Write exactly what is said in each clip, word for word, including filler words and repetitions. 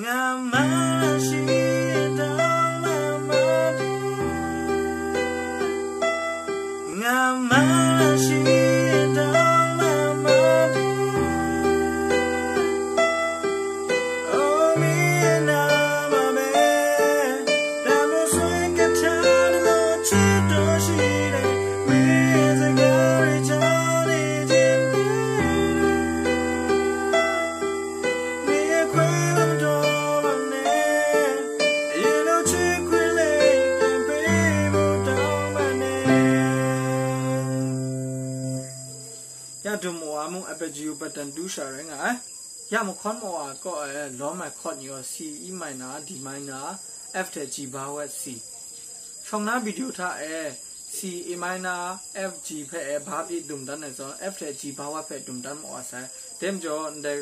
ငါမရရှိရင်တောင်းမှမတည် ငါမရရှိရင်တောင်းမှမတည် Oh, me and I, my man. တမူဆွေကထါတလို့ချစ်တော်ရှိတယ် မင်းစကားတွေကြားနေခြင်းပဲ မင်းရဲ့ခွဲလို့တော့ပါနဲ့ အရင်လိုချစ်ခွင့်လေးပြန်ပေးဖို့တောင်းပါနဲ့ ရတုံမော်ဝါမှု အပကြီးပတ်တန်တူးရှာရဲငါ ရမခွန်မော်ဝါကော့အဲ လောမခတ်ညော် C E minor, D minor, F တဲ့ G ဘာဝဲ C ช่องหน้าวิดีโอ ထက်အဲ C, A minor, F, G ဖက်အဲ ဘာပြည့်တုံတန်းနဲ့ဆို F တဲ့ G ဘာဝဲဖက်တုံတန်းမော်ဝါဆိုင်တဲမကျော်တဲ့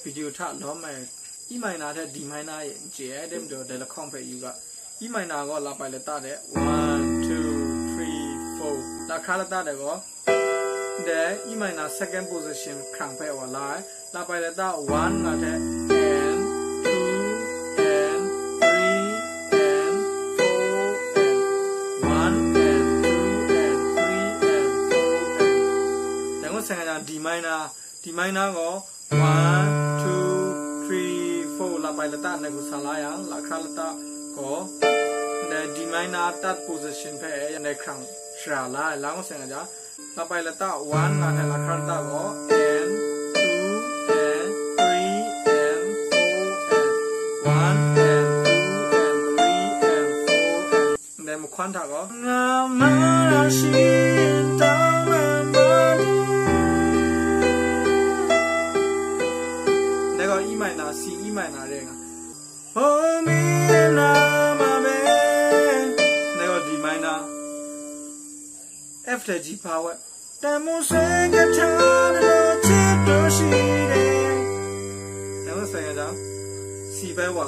ဗီဒီယိုထက်လောမ E minor ထက် D minor ရဲ့ J အဲတဲမကျော်တဲ့လခေါင်ဖက်ယူက E minor ကလာပိုင်လတတဲ့ one, two, three, four လခါလတတဲ့ကော တဲ့ E minor second position ခရံဖက်ဝလာ လပိုင်လတ one ငါတဲ့ and two and three and four and one and two and three and four and တန်ကိုဆိုင်က D minor, D minor က one, two, three, four လပိုင်လတနဲ့ကိုဆာလာရ လခါလတကော တဲ့ D minor third position ဖက်ရန်တဲ့ခရံရှရာလာ လောင်းဆိုင်က လပိုင်လတ one ငါနဲ့လခါလတကော and two and three and four and one and two and three and four and နဲ့မခွန်တာကော ငါမရရှိရင်တောင်းပန်ပါနဲ့ ဒါက E minor, C E minor တဲ့က Oh, me and I, my man. ဒါက D minor, F တဲ့ G ဘာဝဲ တမူဆွေကထါတလို့ချစ်တော်ရှိတယ် တမူဆွေကထါ C ပဲဝါ